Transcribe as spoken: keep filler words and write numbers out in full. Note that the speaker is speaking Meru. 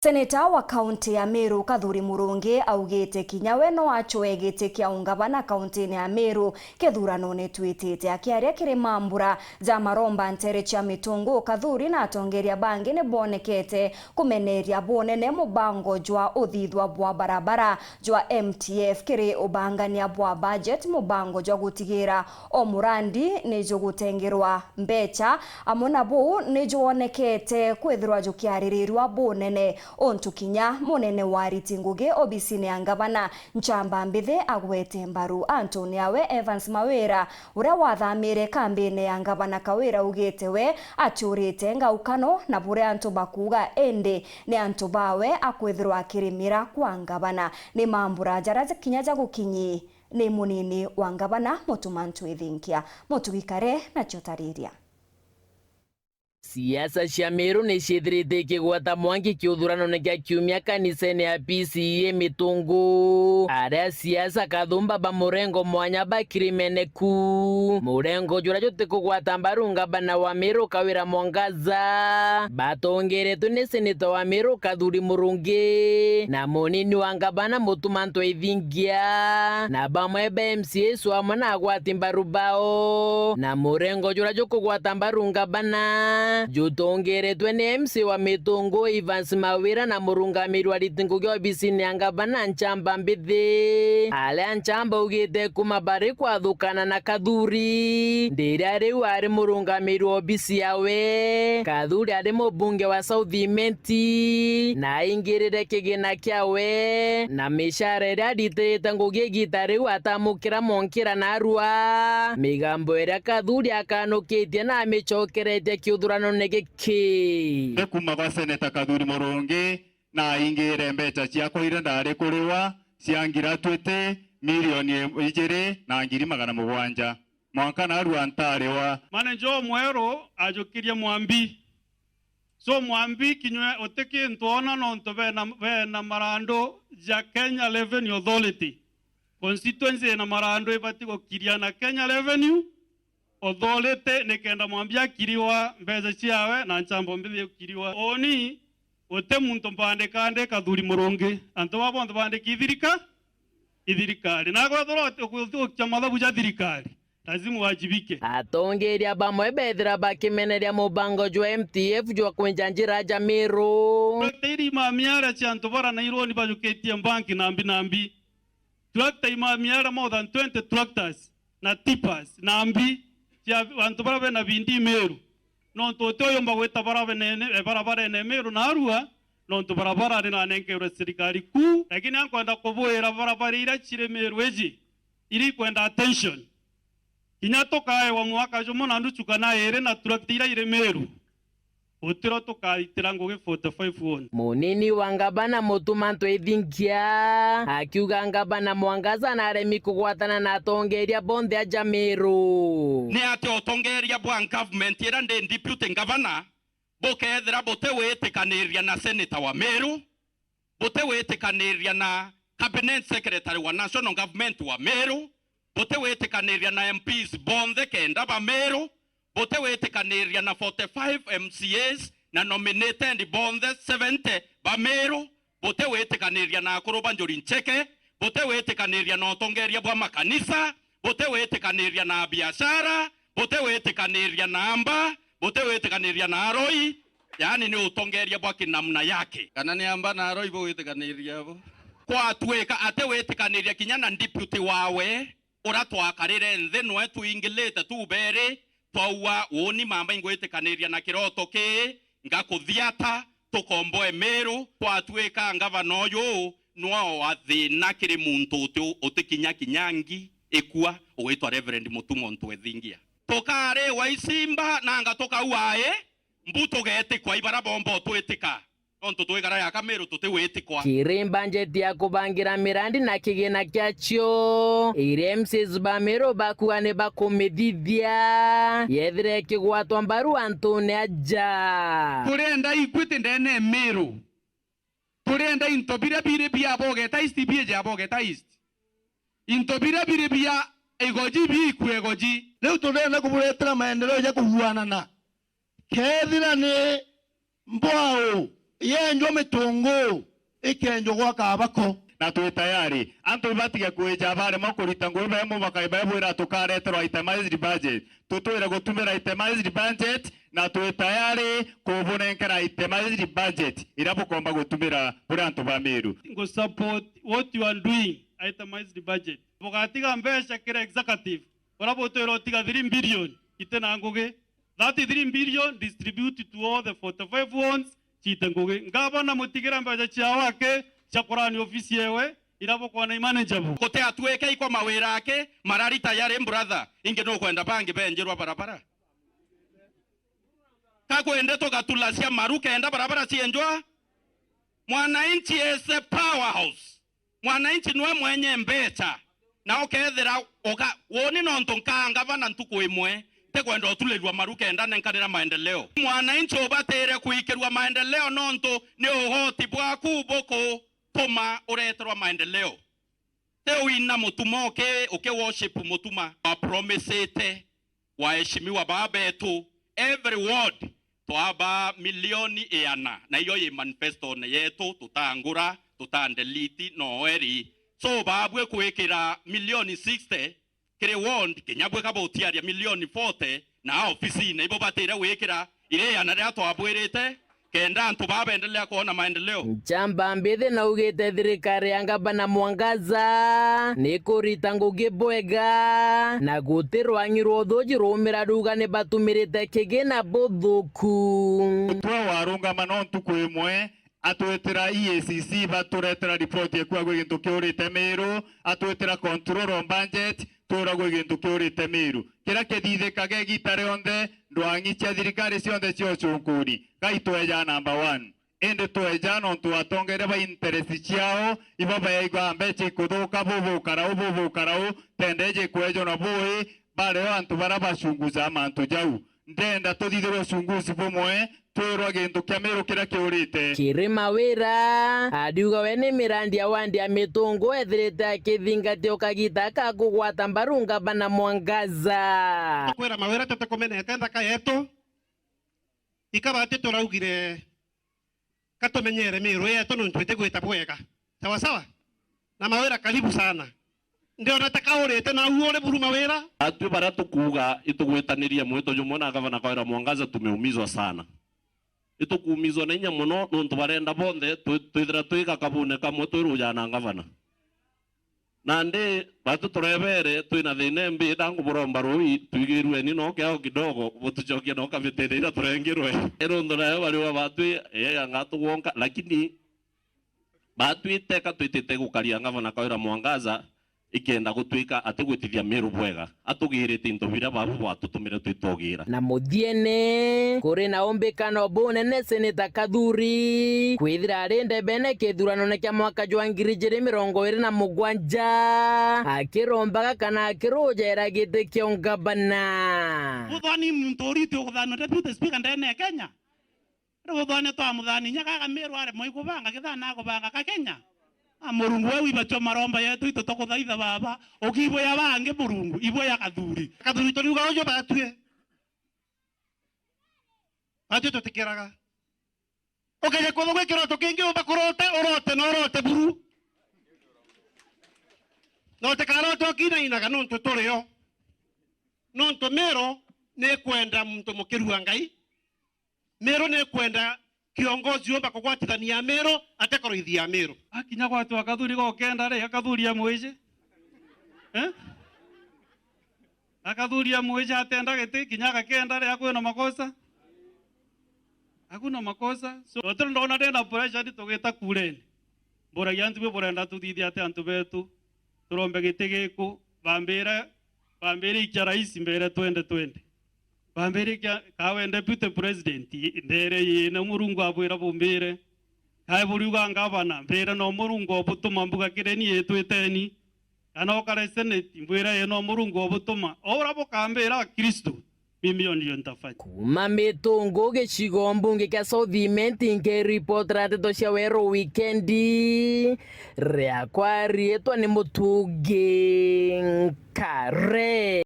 Seneta wa kaunti ya Meru Kathuri Murungi augite kinya we no acwe giti kia ungavana kauntine ya Meru kithuranone twitite. Akiaria kiri mambura ja maromba ntere cia Mitungu, Kathuri na atongeria bangi ni bonekete kumeneria bunene mubango jwa uthithua bwa barabara jwa M T F kiri ubangania bwa budget, mubango jwa gutigira o murandi ni jugutengerwa mbecha, amwe na buu ni jwonekete kwithirwa jukiaririrua bunene, untu kinya munene wa ariti ngugi obisine ya ngavana Nchamba Mbithi agwete mbaru. Antune awe Evans Mawira, uria wathamire kambine ya ngavana Kawira, augite we atiurite ngaukano na buria antu bakuuga, indi ni antu bawe akwithirwa akirimira kwa ngavana. Ni mambura jaria kinya jagukinyi ni munini wa ngavana Mutuma Ntwithinkia. Mutugi Kare nacio tariria. Siasa cia Meru ni ciithirite ikigwata mwanki kiuthuranone kia kiumia kanisene ya P C E A Mitungu, aria siasa kathumba ba murengo mwanya bakirimene ku. Murengo juria jutikugwata mbaru ngavana wa Meru Kawira Mwangaza, batongeretwe ni seneta wa Meru Kathuri Murungi na munini wa ngavana Mutuma Ntwithinkia, na bamwe ba M C As amwe na agwati mbaru bao. Na murengo juria jukugwata mbaru ngavana jutongeretwe ni M C A wa Mitungu Evans Mawira na murungamiri wa ariti ngugi obisine ya ngavana Nchamba Mbithi, aria Nchamba augite kuma bari kwathukana na Kathuri, ndiria riu ari murungamiri wa obisi yawe, Kathuri ari mubunge wa South Imenti, na aingirire kigina kiawe, na micara iria aritirite ngugi igita riu atamukira monkira narua. Migambo iria Kathuri akanukitie na amicokeretie kiuthuranone giki. Ni kuma gwa Seneta Kathuri Murungi, na aingire mbecha ciakwa iria ndari kuriwa cia gratuity milioni ijiri na ngiri magana mugwanja. Mwanka narua ntariwa. Manager omweru ajukirie Mwambi. So Mwambi kinywe uti kintu ona nontu bena, bena marandu ja Kenya Revenue Authority. Constituency ina marandu ibati gukiria na Kenya Revenue Authority nikenda Mwambi akiriwa mbeca ciawe na Nchamba Mbithi ukiriwa. Uni uti muntu mbandika ndi Kathuri Murungi. Antu baa bonthe bandiki ithirika-, ithirikari. Na kwethirwa uti gukia mathabu ja thirikari, lazima wajibike. Atongeria bamwe bethira bakimeneria mubango jwa M T F jwa kwinja njira ja Meru. Tractor iri ima miara cia antu bara na ironi bajukitie mbanki nambi nambi. Tractor ima miara more than twenty tractors na tippers nambi cia antu bara bena bindi Meru. Nontu uti uyumba gwita barabara nene, eh, barabarene Meru na Arua, nontu barabara ni nanenkerwe serikali kuu. Lakini ankwenda kubwira barabara iria ciri Meru iji, iri ikwenda attention. Kinya tukaewa mwaka jumwe na nuchu kana iri na tractor iria iri Meru, utiro tukaitira ngugi forty five won. Munini wa ngabana Mutuma Ntwithinkia akiuga ngabana Mwangaza naremi kugwatana na atongeria bonthe aja Meru. Ni ati utongeria bwa government iria ndi deputy governor bukethira butiwitikaniria na senator wa Meru, butiwitikaniria na cabinet secretary wa national government wa Meru, butiwitikaniria na M Ps bonthe kenda ba Meru, butiwitikaniria na forty-five M C As na nominated bonthe seventy ba Meru, butiwitikaniria na akuru ba Njuri Ncheke, butiwitikaniria na utongeria bwa makanisa, butiwitikaniria na biashara, butiwitikaniria na amba, butiwitikaniria na aroi, yaani ni utongeria bwa kinamna yake. Kana ni amba na aroi bugwitikaniria bo? Kwatuika ati witikaniria kinya na deputy wawe, uria twakarire nthi nwe twingilite tu beri, twauga, uuni mamba ingwitikaniria na kiroto kii, ngakuthiata, tukomboe Meru. Kwatuika ngavana uyu nwe wa thina kiri muntu uti, utikinya kinyangi ikua, ugwitwa Reverend Mutuma Ntwithingia. Tukariwa isimba, nanga tukaua ai, mbu tugetikwa i bara bomba utwitika, nontu twikara ya Kameru tutiwitikwa. Kiri mbanjeti ya kubangira mirandi na kigina kiacio, iria M Cs ba Meru bakuga ni bakumithithia, yethira ikigwatwa mbaru antune aja. Turienda equity ndene Meru. Turienda into biria biri bia Bogeta East biije Bogeta East. Into biria biri bia Igoji biikue Igoji. Riu turienda kuburetera maendeleo ja kuguanana. Kethira ni mbwau Yenjwa mitungu, ikenjwa gwa kabako. Na twi tayari. Antu batige kwija baremwa kurita ngugi bemo, bakai babwira tukareterwa itemized budget. Tutwire gutumira itemized budget, na twi tayari kubunenkera itemized budget iria bukomba gutumira buri antu ba Meru. Ngo support what you are doing, itemized budget. Bugatiga mbeca kiri executive, uria butwira utiga three billion, ite na ngugi. That three billion distribute to all the forty-five wards, ciite ngugi. Ngavana mutigire mbeca cia wake cia kurani ofisi yewe, ira bukwona imanageable. Guti atuike iko mawira ake mararita yari brother, ingi nukwenda bangi benjirwa barabara? Ka kwende tugatula cia maru kenda barabara cienjwa? Mwananchi is a powerhouse. Mwananchi nwe mwenye mbecha, na ukethira uga-, woni nontu nkaa ngavana ntuku imwe, tikwenda uturirua maru kenda nenkanira maendeleo. Mwananchi ubatire kuikirua maendeleo nontu ni ugoti bwaku bugutuma ureterwa maendeleo. Ti uina mutuma uki-, uki worship mutuma. Wapromisite waheshimiwa baa betu, every ward twabaa milioni iana, na iyo yi manifestone yetu, tutangura, tutandelete, no eri. So, baabue kwikira milioni sixty kiri ward, kinya bwe kabutiaria milioni forty, na ofisine ibo batire gwikira iri iana riria twabwirite, kenda antu baa bendelea kwona maendeleo. Nchamba Mbithi naugite thirikari ya ngavana Mwangaza ni kurita ngugi bwega, na guti rwang'i rwa uthuji rumira ruga ni batumirite kigina buthuku. Mutwe warungama no ntuku imwe, atwitira E A C C baturetera ripoti ya kuuga gwi gintu kiurite Meru, atwitira control of budget, twiragwe gintu kiurite Meru. Kiria kithithikaga igiita rionthe, ndwang'i cia thirikari cionthe cia ucunkuni, gai tweja number one. Indi tweja nontu atongeria ba interest ciao, ibo baigua mbecha ikuthuka, bubu ukara u, bubu ukara u, tende iji kwejwa na bui, bario antu baria bacunguja mantu jau. Ndenda tuthithirwe uchunguzi bumwe, twirwa gintu kia Meru kiria kiurite. Kiri Mawira, ariuga we ni mirandi ya wandi ya Mitungu ethirite akithingatia o kagiita ka kugwata mbaru ngavana Mwangaza. Kwira Mawira tutikumenete nthaka yetu, ikabati turaugire ka tumenyere Meru yetu nontu itigwita bwega. Sawa sawa? Na Mawira, karibu sana. Ndiona ta kaurite na u uri buru Mawira. Atwi baria tukuuga itugwitanirie mwito jumwe na gavana Kawira Mwangaza, tumeumizwa sana. Itukuumizwa na inya mono nontu barenda bonthe twi-, twithira twi gakabune kamwe twi ruja na gavana. Nandi batu turebere twina thina imbi, ndangu buromba rui, twigirueni no kiao kidogo, butucokie no kabitene ira turengirwe. Irundu nayo bariwa batwi, yeye angatugwonka, lakini batwite ka twitite gukaria ngavana Kawira Mwangaza, ikenda gutwika atigwitithia Meru bwega, atugirite into biria babu bwatutumire twitogira. Na muthiene, kuri na umbikano bunene Seneta Kathuri kwithira ari ndebene kithuranone kia mwaka jwa ngiri ijiri mirongo iri na mugwanja, akirombaga kana akirujera giti kia ungavana. Buthwani muntu uriti ukuthanwa Deputy Speaker ndene ya Kenya? Riu buthwani twamuthani inya gaga Meru aremwa ikubanga kithana akubanga ka Kenya? A Murungu, we wibatua maromba yetu itu tukuthaitha baba, ukiibuya bangi Murungu, ibuya Kathuri. Kathuri turiuga uju batwi. Batwi tutikiraga. Ukeja kwithwa gwi kiroto kingi umba kurota, urote na urote buru. Na utikarote ukinainaga nontu turio. Nontu Meru ni kwenda muntu mukiru wa Ngai. Meru ni kwenda kiongozi umba kugwatithania Meru, atekorwo ithi ya Meru. Akinya gwatwa Kathuri gokenda ri, Akathuri amwiji? Eh? Akathuri amwiji atenda giti, kinya agakenda ri, akwina makosa? Hakuna makosa. So, tondũ ndona ndina pressure, ndi tugita kureni. Mburagia antu bwe burenda tuthithie ati antu betu? Turombe giti giku, bambire, bambire ikia rais mbere twenty twenty. Bambire ikia kawe deputy president, ndere yina Murungu abwira bumbire. Kae buriuga ngavana, mbire no Murungu obutuma mbuga kireni yitwiteni. Kana ukare senate, mbwira ye no Murungu obutuma. O ura bukambira Kristo, mimi ndio nitafanya. Kuma Mitungu gicigo mbunge kia South Imenti, nkiripotera ndeto cia Weru Wikendi, riakwa riitwa ni Mutungi Nkare.